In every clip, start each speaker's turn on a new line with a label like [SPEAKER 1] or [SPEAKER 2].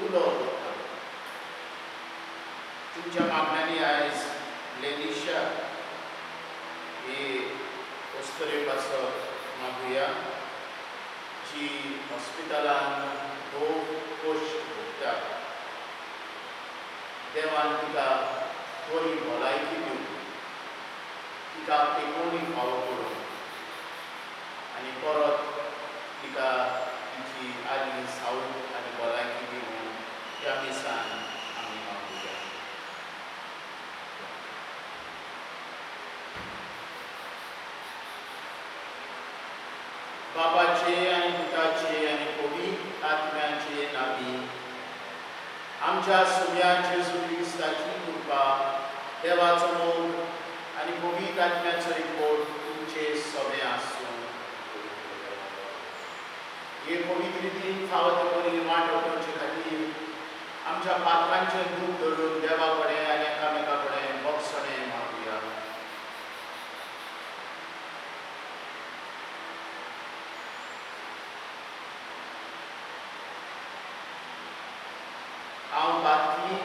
[SPEAKER 1] उलो करता. तुमच्या मागण्यांनी आयज लेनिशा ही अस्तुरे पासत मागुया, जी हॉस्पिटलान भोव कश्ट भोगता. देवान तिका बरी भलायकी दिवन तिका तेंकोवणी फावो करून आनी परत तिका तिची आदी सावूक आनी भलायकी दिवन ह्या मिसान आमी मागुया. बापाचे आनी पुताचे आनी पवित्र आत्म्याचे नांवी. आमच्या सोम्या जेजू क्रिस्ताची कृपा, देवाचो मोग आनी पवित्र आत्म्याचो एकवट तुमचे सगळे आसूं. हे पवित्र रितीन फावो ते परी वाट वचोवचे खातीर आमच्या पात्रांचें दूख धरून देवा कडेन आनी एकामेका कडेन भोगसणें मागुया. हांव पातकी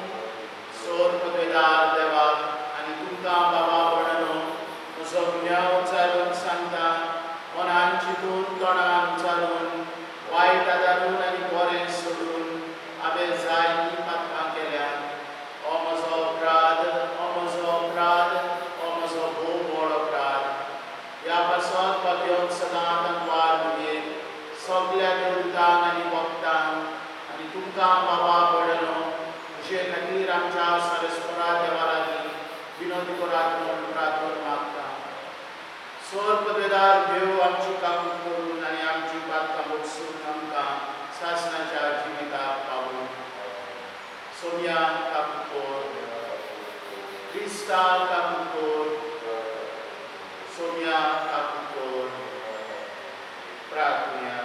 [SPEAKER 1] सोर पदवेदार देवाक आनी तुमकां बाबा भयणांनो म्हजो गुन्यांव उचारून सांगता. मनान चिंतून, तोंडान उचारून, वायट आदारून आनी बरें सोडून हांवें जायतीं पातकां केल्यात. हो म्हजो अपराध, हो म्हजो अपराध, हो म्हजो भोव व्हड अपराध. ह्या पासत भाग्यवंत सदां तंगवार मगेर सगल्या देवतांक आनी भक्तांक आनी तुमकां बाबा भयणांनो म्हजे खातीर आमच्या सर्वेस्परा देवा लागीं विनोद करात म्हूण प्रार्थना मागता. स्वर पदवेदार देव आमची काकूट करून आनी आमची पातकां भोगसून आमकां सासणाच्या जिविताक पावूं. सोम्या काकूट कर. क्रिस्ता काकूट कर. सोम्या काकूट कर. प्रार्थना.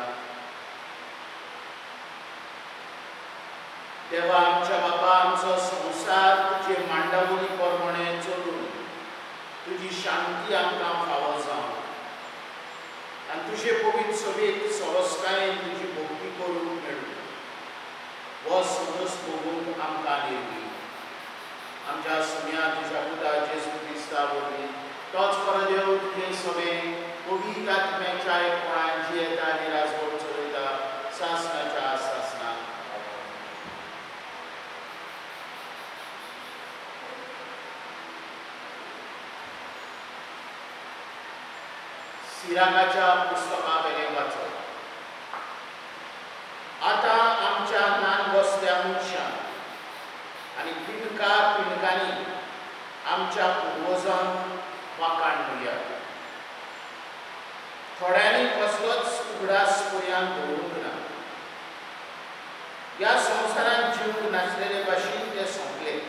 [SPEAKER 1] देवा आमच्या बाबा, आमचो संवसार तुजे मांडावली प्रमाणे चलून तुजी शांती आमकां फावो जावं आनी तुजे पवित्र सभेक सवस्कायेन तुजी भक्ती करूंक मेळूं. हो संतोश भोगूंक आमकां निर्मी आमच्या सुम्या तुज्या पुता जेजू क्रिस्ता वरवीं. तोच खरो देव तुजे सभे पवित्र आत्म्याच्या एकपणान जियेता आनी राजवट चलयता सासणाच्या सासणाक. सिराकाच्या पुस्तका वेलें वाचप. आतां आमच्या नान बसल्या मनशान आनी पिंडका पिंडकांनी आमच्या पुर्वजांक वाखाण दिया. थोड्यांनी कसलोच उगडास पर्यंत दवरूंक ना. ह्या संवसारांत जिवंक नासलेले भाशेन ते सोंपले,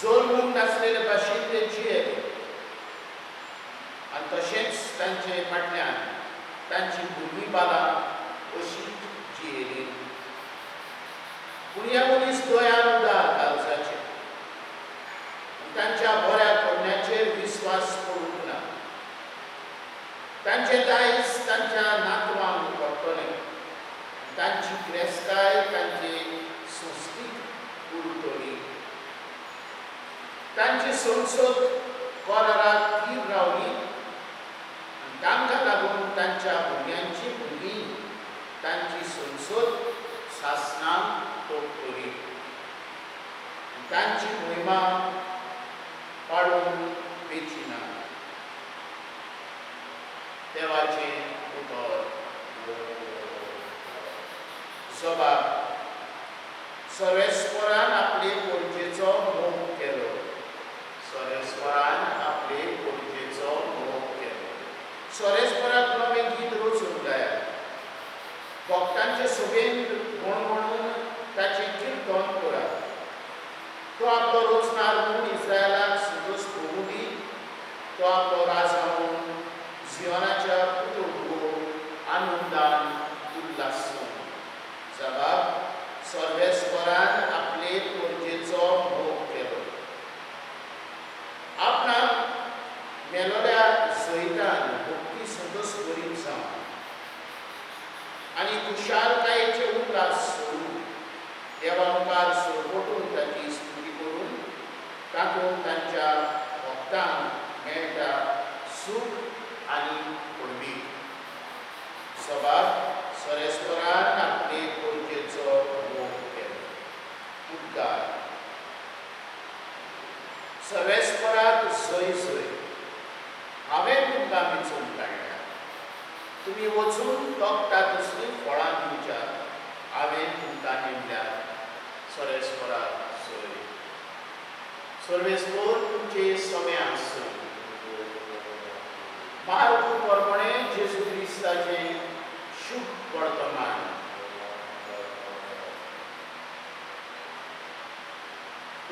[SPEAKER 1] जल्मूंक नासलेले भाशेन ते जियेले आनी तशेंच तांचे फाटल्यान तांची भुरगीं बालां अशीच जियेली. पूण हे मनीस दोयान उदार काळजाचे, तांच्या बऱ्या करण्याचेर विस्वास पडूंक ना. तांचे दायज तांच्या नातवांक पडटलें, तांची गिरेस्तकाय तांची संस्तीक उरतली. तांची संसद कराराक थीर रावली आनी तांकां लागून तांच्या भुरग्यांची भुरगीं तांची संसद सासणां तोपतली, तांची मोहिमा पाडून वेची ना. देवाचें उतर. जबाब. सर्वेस्परान आपले पोरजेचो मोग केलो. सर्वेस्परान आपले पोरजेचो मोग केलो. सर्वेस्पराक नवें गीत रचून गायात. भक्तांचे सभेन गणगणून ताचें किर्तन करात. तो आपलो रचणार म्हूण इस्रायलाक संतोश भोगूं दी. तो आपलो राजा म्हूण जियोनाच्या पुतळो आनंदान उल्लासूं. जबाब. सर्वेस्परान आपले पोरजेचो मोग केलो. आपणाक मेलोल्या जैतान भक्ती संतोश करीत जावं आनी खुशालकायेचे उल्लास सोडूं.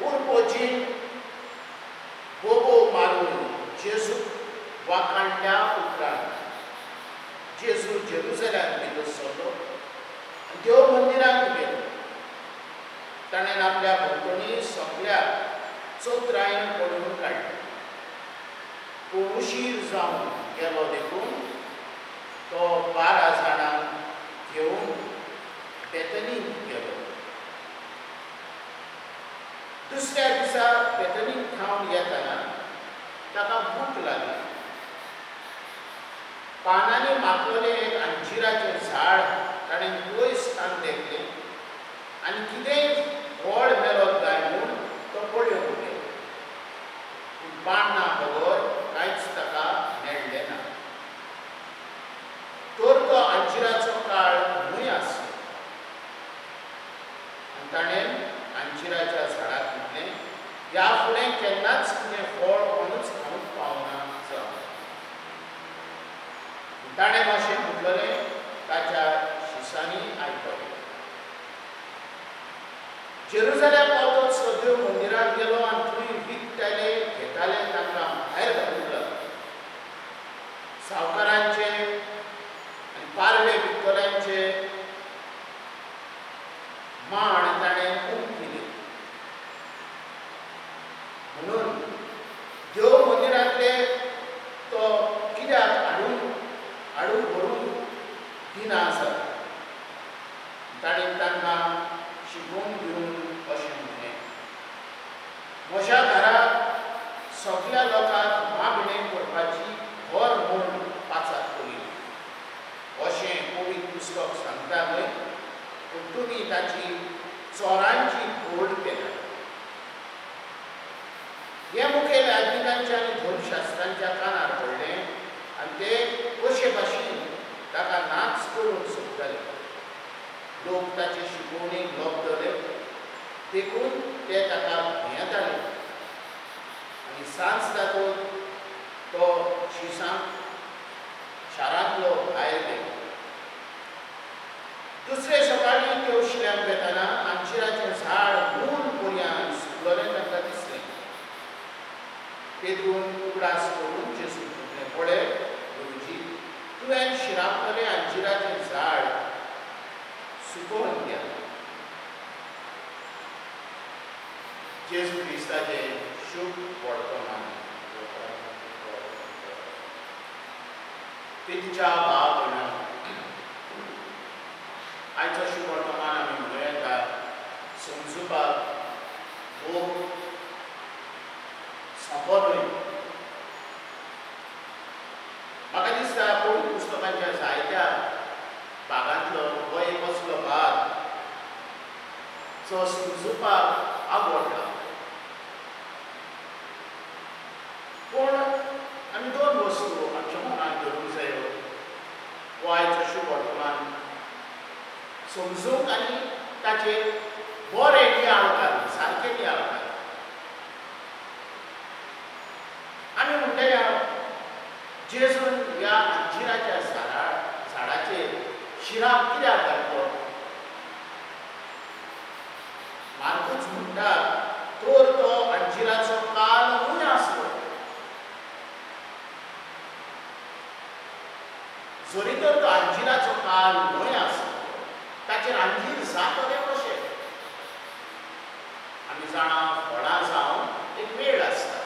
[SPEAKER 1] उरपोजीन बोबो मारून जेजूक वाखाणल्या उपरांत जेजू जेरुजलेमांत भितर सरलो आनी देव मंदिरांत गेलो. ताणें आपल्या भोंवतणी सगळ्या चौत्रायन पडून काडले. पूण उशीर जावन गेलो देखून तो 12 जाणांक घेवन बेतनीत गेलो. दुसऱ्या दिसा बेतनीत थावन येतना ताका भूक लागली. पानांनी माखलेलें एक अंजिराचें झाड ताणें पयस थावन देखलें आनी कितेंय फळ मेळत काय म्हूण तो पळोवंक गेलो. पूण पानां बगर कांयच ताका मेळ्ळें ना. तर तो अंजिराचो काळ न्हय आसलो. आनी ताणें अंजिराच्या झाडाक म्हटलें, ह्या फुडें केन्नाच तुजें फळ कोणूच खावंक पावना जावं. ताणें अशें म्हटलें ताच्या शिसांनी आयकलें. जेरुजलेम पावतच तो देव मंदिरांत गेलो आनी थंय विकताले घेताले तांकां भायर घालूंक लागलो. सावकारांचे आनी पारवे विकतल्यांचे माण ताणें उमथिले. म्हणून देव मंदिरांतले तो कित्याक हाडून हाडून व्हरून दिना आसा. ताणें तांकां शिकोवन दिवन अशें म्हणलें, म्हज्या घरा सगल्या लोकांक मागणें करपाची घर म्हूण पाचात करी अशें पवित्र पुस्तक सांगता न्हय, पूण तुमी ताची चोरांची घोड केल्या. हे मुखेल याज्ञिकांच्या आनी धर्मशास्त्रांच्या कानार पडलें आनी ते कशे भाशेन ताका नाच करूंक सोदताले. लोक ताचे शिकोवणेक लबदले देखून ते ताका भियेताले. आनी सांज जातून तो शिसांक शारांतलो भायर गेलो. दुसरे सकाळीं तेवशिल्यान वेतना अंजिराचें झाड मूल पर्यान सुकलेलें तांकां दिसलें. पेद्रून उगडास करून जेजूक म्हटलें, पळय गुरुजी, तुवें शिरापतलें अंजिराचें झाड सुकोवन गेलें. जेजू क्रिस्ताचें शुभ वर्तमान. पितच्या भाव भयणां, आयचो शुभ वर्तमान आमी म्हणूं येता समजुपाक भोव सोंपो न्हय. म्हाका दिसता पवित्र पुस्तकांच्या जायत्या भागांतलो हो एक असलो भाग जो समजुपाक आवडला. पूण आमी दोन वस्तू आमच्या मनांत धरूंक जायो. हो आयचो शुभ वर्तमान समजूंक आनी ताचेर बरें नियाळ घालूंक, सारकें नियाळ घालूंक. आमी म्हणटले जेजून ह्या अंजिराच्या झाडाचेर शिराप कित्याक घातलो? मार्कूच म्हणटा तर तो अंजिराचो काल न्हय आसलो. जरी तर तो अंजिराचो काल न्हय आसलो, ताचेर अंजीर जातलें कशें? आमी जाणा फळां जावन एक वेळ आसता.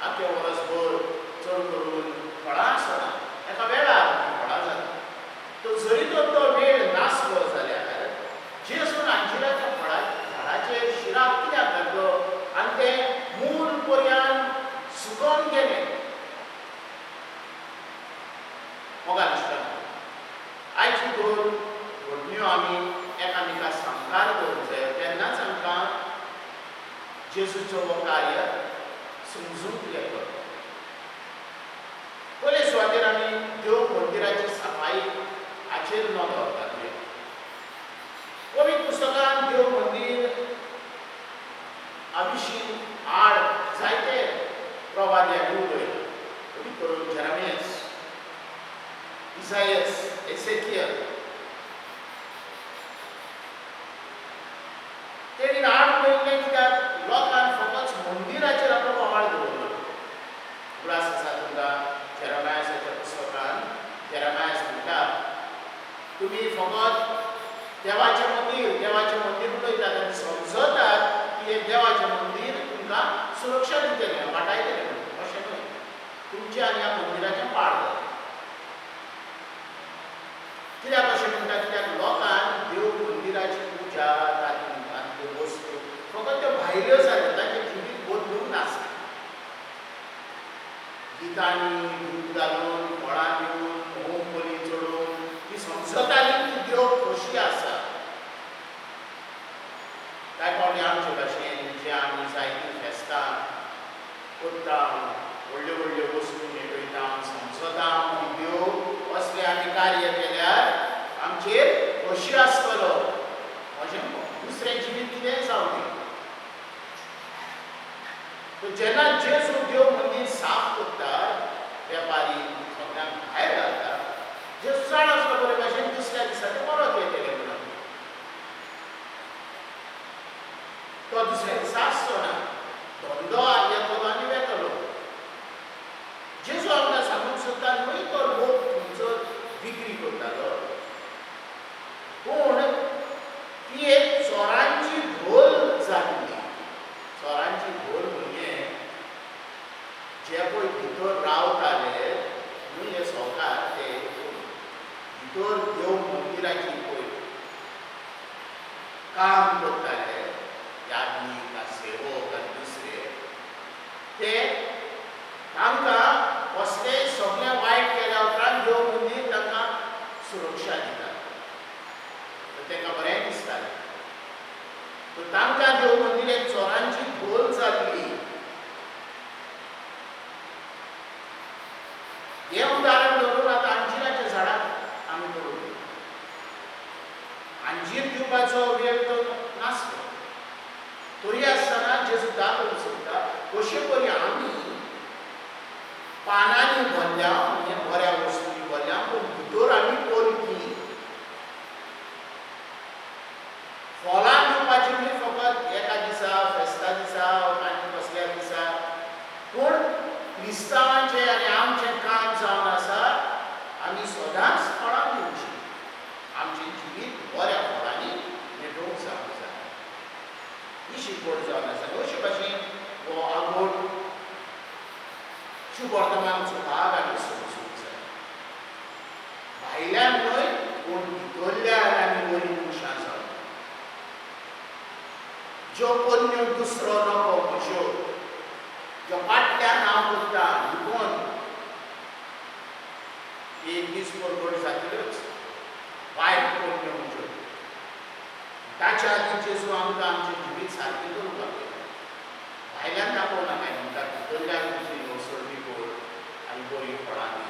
[SPEAKER 1] आख्खे वर्सभर चड करून फळां आसना, एका वेळार फळां जाता. तो जरी तर तो वेळ नासलो जाल्यार जेजून अंजिराच्या फळा झाडाचेर शिराप कित्याक घातलो आनी तें मूल पर्यान सुकोवन गेलें? मोगा दिसता आयची दोन घडण्यो आमी एकामेका सामकार दवरूंक जाय, तेन्नाच आमकां जेजूचो हो कार्य समजूंक येतलो. पयले सुवातेर आमी देव मंदिराची सफाई हाचेर नदर घातली. पवित्र पुस्तकान देव मंदीर विशीं आड जायते प्रवाद्यांनी उलयला. करून जेरेमियास, इसायस, एसेकियल तेणीन आड उलयल्लें कित्याक लोकांक फकत पाड दवरलो. उगडास आसा तुमकां जेरामायासाच्या पुस्तकान जेरामायास म्हणटा, तुमी फकत देवाचें मंदीर देवाचें मंदीर उलयतात आनी समजतात की हें देवाचें मंदीर तुमकां सुरक्षा दितलें, वाटायतलें म्हणून. अशें न्हय, तुमचें आनी ह्या मंदिराचें पाड जालें. कित्याक अशें म्हणटा? कित्याक लोकांक देव मंदिराची पुजा, तातूंतल्यो वस्तू फकत त्यो भायल्यो जाल्यो, तांचें जिवीत बदलूंक नासलें. गितांनी दूद घालून, फळां दिवन, होम बली चडोवन ती समजताली की देव खोशी आसा. कांय फावटी आमचे भाशेन जे आमी जायतीं फेस्तां करता, व्हडल्यो व्हडल्यो वस्तू मेळयता, समजता की देव असलें आमी कार्य केल्यार आमचेर खोशी आसतलो. अशें दुसरें जिवीत कितेंय जावं दी. जेन्ना जेजू देव मंदीर साफ करता, वेपारी सगळ्यांक भायर घालता, जेजू जाण आसलो बरे भाशेन दुसऱ्या दिसा ते परत येतले म्हणून. तो दुसऱ्या दिसा आसचो ना, धंदो येतलो आनी वेतलो. जेजू आमकां सांगूंक सोदता न्हय तो लोक थंयसर विक्री करतालो, पूण ती एक चोरांची धोल जाल्ली. चोरांची धोल म्हणजे जे पळय भितर रावताले न्हय हे सोकार, ते भितर देव मंदिराची पळय काम करताले, यादीक सेवक आनी दुसरे, ते तांकां कसलेंय सगळें वायट केल्या उपरांत देव मंदीर तांकां सुरक्षा दिता, तांकां बरें दिसतालें. तांकां देव मंदीर एक चोरांची धोल जाल्ली. हें उदाहरण धरून आतां अंजिराच्या झाडाक आमी करूं. अंजीर दिवपाचो वेळ तो नासलो, तरी आसतना जेजू दाखोवंक सोदता कशे परी आमी पानांनी भरल्या, म्हणजे बऱ्या वस्तूंनी भरल्या, पूण भितर आमी पोरकी. फळां दिवपाची न्हय फकत एका दिसा, फेस्ता दिसा आनी कसल्या दिसा, पूण क्रिस्तांवांचें आनी आमचें काम जावन आसा आमी सदांच फळां दिवचीं, आमचें जिवीत बऱ्या फळांनी नेटोवंक जावंक जाय. ही शिकवण जावन आसा. अशे भाशेन हो आगोट शुभवर्तमानाचो भाग आमी समजूंक जाय. भायल्यान न्हय पूण भितरल्यान आमी बरीं मनशां जावं. ज्यो कोन्यो दुसरो नको म्हज्यो, ज्यो फाटल्यान हांव करता लिपोवन, एक दीस परगट जातल्योच वायट कोन्यो म्हज्यो. ताच्या आदीं जेजू आमकां आमचें जिवीत सारकें करूंक लागता. भायल्यान दाखोवं नाका म्हणटा, भितरल्यान तुजी नवसरणी कर आनी बरीं फळां दी.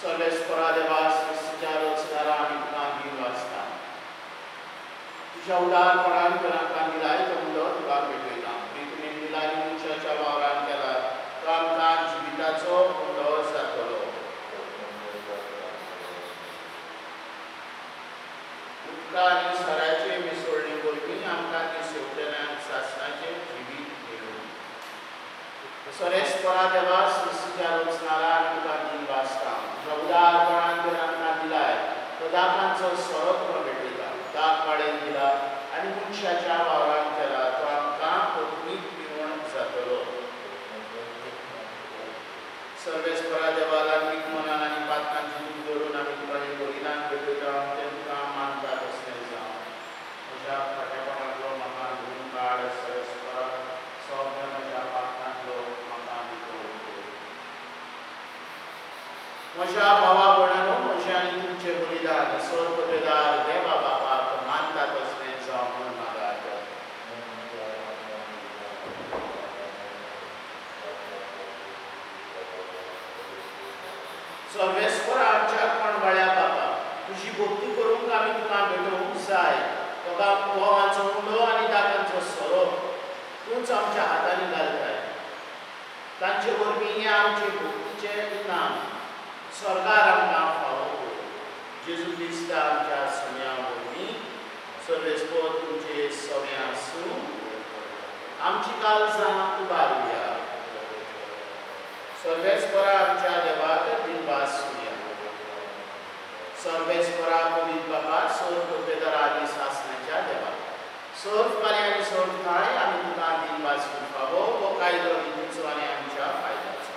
[SPEAKER 1] सर्वेस्परा देवा, सृश्टीच्या रचणारा आमी तुका गीत वाचता. तुज्या उदारपणान तर आमकां दिलाय तो मुदो तुका भेटयता. प्रितुमीन दिला आनी मनशाच्या वावरान केला तो आमकां जिविताचो मुदो जातलो. उदका आनी सराचे मिसळणे वरवीं आमकां ती शेवटल्यान सासणाचें जिवीत मेळूं. सर्वेस्परा देवा, सृश्टीच्या रचणारा आमी तुका गीत वाचता. तुज्या उदारपणान तर आमकां दिलाय तो दाकांचो सोरो तुका भेटयता. दाक वाडेन दिला आनी मनशाच्या वावरान केला तो आमकां कोंकणीक पिवण जातलो. सर्वेस्परा देवा, लांबीक मनान आनी पातकांची दूख धरून आमी तुका हें बलिदान भेटयता, तें तुका मानता तसलें जावं. म्हज्या खोटेपणांतलो म्हाका धुवन काड सर्वेस्परा, सगळ्या म्हज्या पातकांतलो म्हाका नितळ कर. म्हज्या भावा भयणांनो, म्हजें आनी तुमचें बलिदान सर्वपदेदार देवा बापाक मानता तसलें जावं म्हणून मागात. सर्वेस्परा आमच्या कोणवाळ्या बापा, तुजी भक्ती करूंक आमी तुका भेटोवंक जाय. तुका गोवांचो उंडो आनी दाकांचो सोरो तूंच आमच्या हातांनी घालताय. तांचे वरवीं हें आमचे भक्तीचें इनाम स्वर्गार आमकां फावो कर. जेजू क्रिस्त आमच्या सम्या वरवीं. सर्वेस्पोर तुमचे सगळें आसूं. आमची काळजां उबारुया. सर्वेस्परा आमच्या देवाक दिनवास सुया. सर्वेस्परा पवित्र बाबा, सोर पदवेदारा आनी सासणाच्या देवा, सर्व कार्य आनी सर्व ठांय आमी तुका दिनवास फावो हो कायदो विधीचो आनी आमच्या फायद्याचो.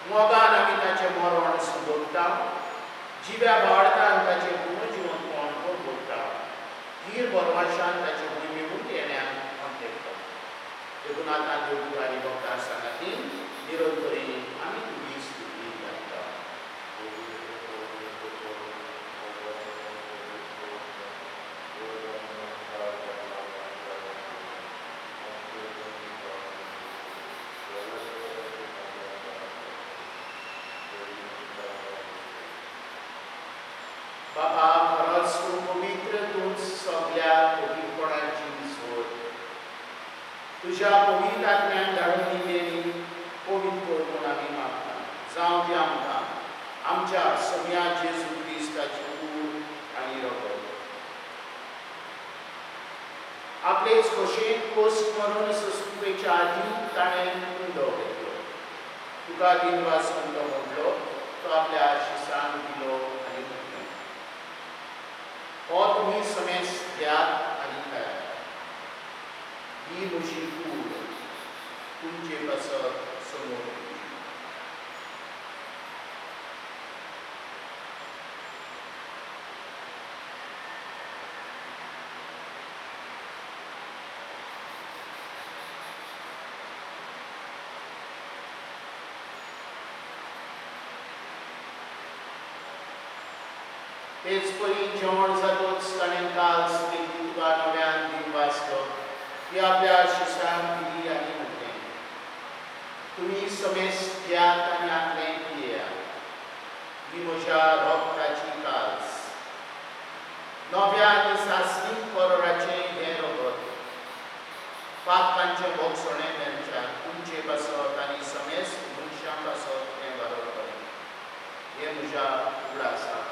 [SPEAKER 1] मोगान आमी ताचें मरण सोदता, जिव्या भावार्थान ताचें पुनर्जिवनपण परगटता, धीर बरवाशान ताचें भुंयमेवून येण्याक अंतेकता. देखून आतां देवदूत आनी भक्तां सांगाती निरंतरी आमी तुजी स्तुती गायता. बाबा, खरोच तूं पवित्र, तूंच सगल्या पवित्रपणाची सोड. तुज्या पवित्र आत्म्यान धाडून दिलेली पवित्र कर म्हूण आमी मागता. जावं ती आमकां आमच्या सम्या जेजू क्रिस्ताची कूड आनी रगत. आपलेच खोशयेन कोस मरून सोंसुपेच्या आदीं ताणें उंडो घेतलो, तुका दिनवास उंडो म्हणलो, तो आपल्या शिसांक दिलो आनी म्हटलें, हो तुमी समेस घेयात आनी खायात. ही म्हजी कूड तुमचे पासत समोर. तेच परी जेवण जातच ताणें काल्स घेतली, तुका नव्यान दिनवासलो, ती आपल्या शिसांक दिली आनी म्हटलें, तुमी समेस घेयात आनी आतलें पियेयात. ही म्हज्या रगताची काल्स, नव्या आनी सासणीक कराराचें हें रगत. पातकांचें भोगसणें मेळच्या तुमचे पासत आनी समेस मनशां पासत हें बरोवपलें. हें म्हज्या उगडासाक.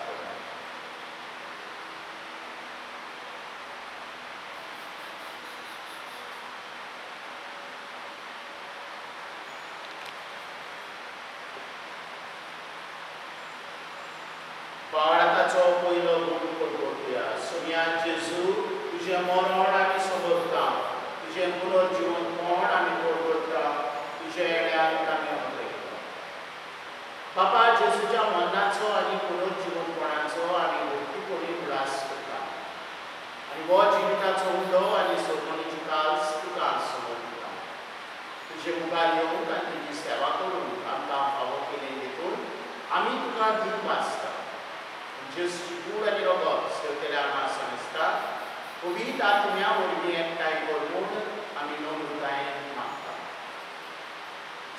[SPEAKER 1] बाळाचो पयलो गुण परगटुया. सोम्या जेजू, तुजें मरण आमी समजता, तुजें पुनर्जिवनपण आमी परगटता, तुज्या येण्याक आमी अंतयता. बापा, जेजूच्या मरणाचो आनी पुनर्जिवनपणाचो आमी भक्तीपणी उगडास करता आनी हो जिविताचो उंडो आनी सोडवणीची काल्स तुका समर्पिता. तुजे मुखार येवंक आनी तुजी सेवा करूंक आमकां फावो केलें देखून आमी तुका दिनवासता. जेजूची कूड आनी रगत सेवतेल्या आमा समजता पवित्र आत्म्या वरवीं एकठांय कर म्हूण आमी नम्रतायेन मागता.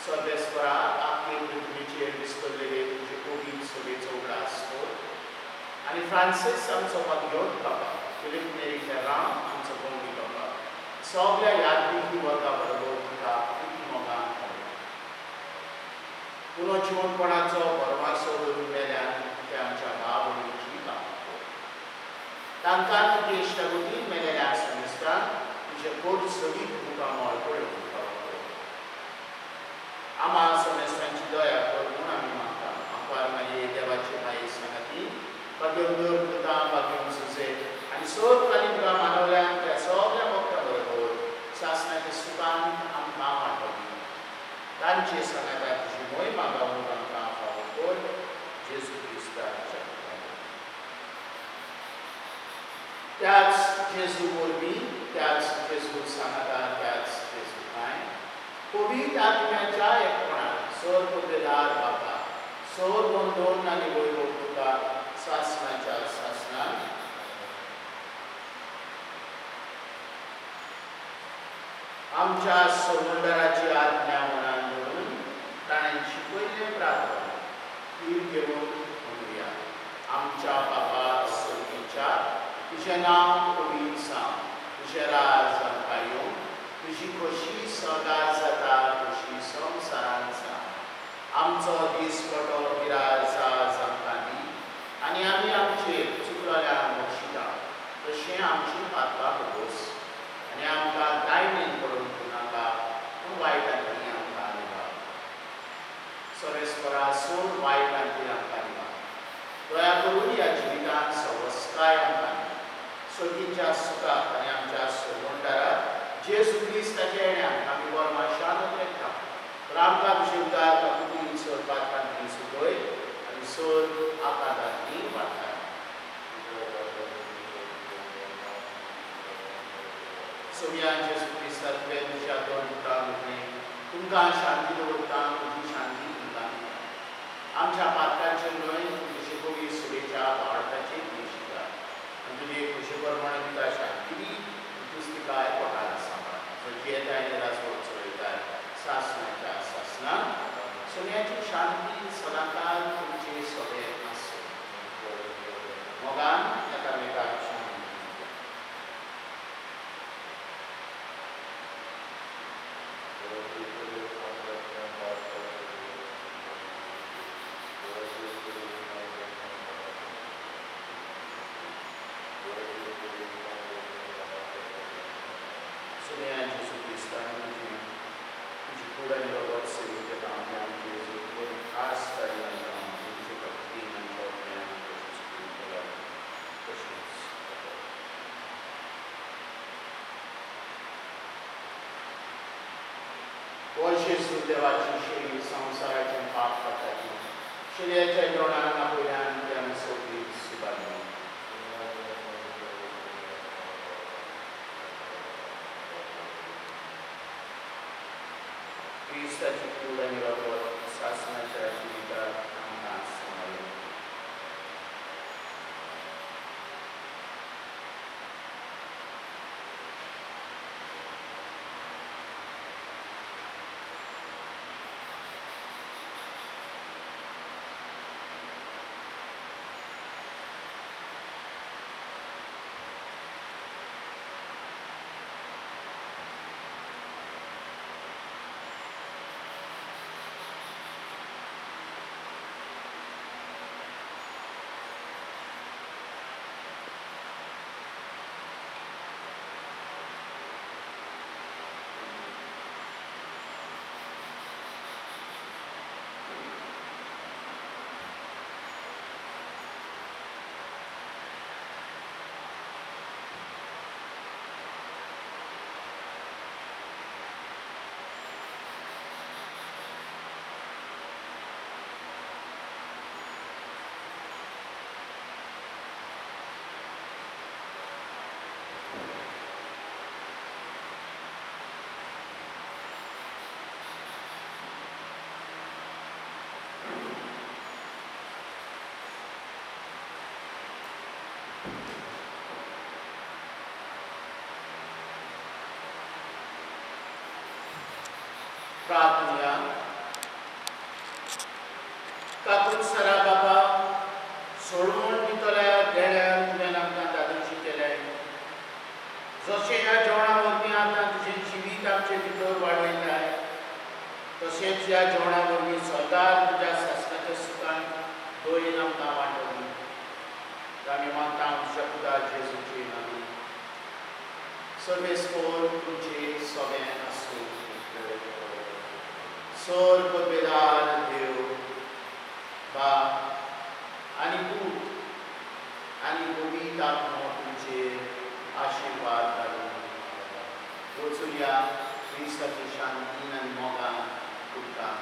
[SPEAKER 1] सर्वेस्परा, आपले पृथ्वीचेर विस्कळलेले तुजे पवित्र सभेचो उगडास कर आनी फ्रांसीस आमचो भाग्योत बाबा, फिलीप नेरी फेर्रांव आमचो गोंडी बाबा, सगल्या यादविकी वर्गा बरोबर तुका प्रिती मोगान घालूं. पुनर्जिवनपणाचो भरवासो धरून मेल्यान ते आमच्या भाव भयणीची बाब कर. तांकां तुजे इश्टागतीन मेलेल्या समेस्तांक तुजें कोट सगीत मुखामळ पळोवंक फावो कर. आमा समेस्तांची दया कर म्हूण आमी मागता. आंकवार मारये देवाचे माये सांगाती भाग्योन पुता, भाग्योन सुजे आनी सर्व काली तुका मानवल्यान त्या सगल्या भक्तां बरोबर सासणाच्या सुखान आमकां वांटोवनी. तांचे सांगाता तुजी मोय मागावूंक आमकां फावो कर. जेजू क्रिस्ताच्या त्याच जेजू वरवीं, त्याच जेजू सांगाता, त्याच जेजू ठांय पवित्र आत्म्याच्या एकपणान सर्व पदवेदार बापा, सर्व वंदन आनी वैभव तुका सासणाच्या सासणान. आमच्या सोमंडराची आज्ञा मनान धरून ताणें शिकयल्लें प्रार्थना धीर घेवन म्हणुया. आमच्या बापा सर्गीच्या, तुजें नांव पवित्र जावं, तुजें राज आमकां येवं, तुजी खोशी सदां जाता तशी आमचो दिसपटो गिराज आज आमकां दी आनी आमी आमचेर चुकलेल्यांक बक्षिता तशें आमची पातकां भोगोस आनी आमकां दायणेन पडून दिवनाका पूण वायटांतली आमकां निवार. सर्वेस्परा सोड वायटांतली आमकां निवार. दया करून ह्या जिवितांत सवस्काय आमकां दी. सर्गीच्या सुखाक आनी आमच्या सोडवणदाराक जेजू क्रिस्ताच्या येण्याक आमी बरमाशान लेखता. तर आमकां तुजे उदार काकुतीन सर पातकांतली सुटय आनी सर आकांतांतली वाटाय. सोमया जेजू क्रिस्ता तुवें तुज्या दोन पुतांक म्हटलें, तुमकां शांती दवरता, तुजी शांती तुमकां दिता. आमच्या पातकांचेर न्हय तुजे शिकोवी सुरेच्या भावार्थाचेर दिशिता आनी तुजे खुशे प्रमाणे तिका शांती दी, तूच तिका पोटार सांबाळ. जो जियेताय आनी राजवट चलयताय सासणाच्या सासणाक. सोन्याची शांती सदांकाल तुमचे सगळे आसूं. मोगान एकामेकाक शांती. सोन्या जेजू क्रिस्तान तुजी तुजी कूड आनी रगत सेवेच्या आमच्या जेजू खास कार्यां जावन तुमचे भक्तीन आनी ज्ञान तशेंच केला तशेंच हो जेजू देवाची शेळी संवसाराचें पाप काडटाची शेळयाच्या जेवणाक आपल्यान ती आमी सगळी सुबारली. क्रिस्ताची कूड आनी रगत सासणाच्या जिविताक आमकां सांबाळूं. प्रार्थना. काकून सरा बाबा सोडवण दितल्या देण्यार तुवें आमकां दादोशी केलें. जशें ह्या जेवणा वरवीं आतां तुजें जिवीत आमचे भितर वाडयताय तशेंच ह्या जेवणा वरवीं सदां तुज्या सासणाच्या सुखान दयेन आमकां वांटोवनी. आमी मागता तुज्या पुता जेजूचे नांवान. सर्वेस्पोर तुमचे सगळें आसूं. सर पदवेदार देव बाप आनी पूत आनी पवित्र आत्मो तुमचेर आशिर्वाद घालूं. वचुया क्रिस्ताची शांतीन आनी मोगान तुमकां.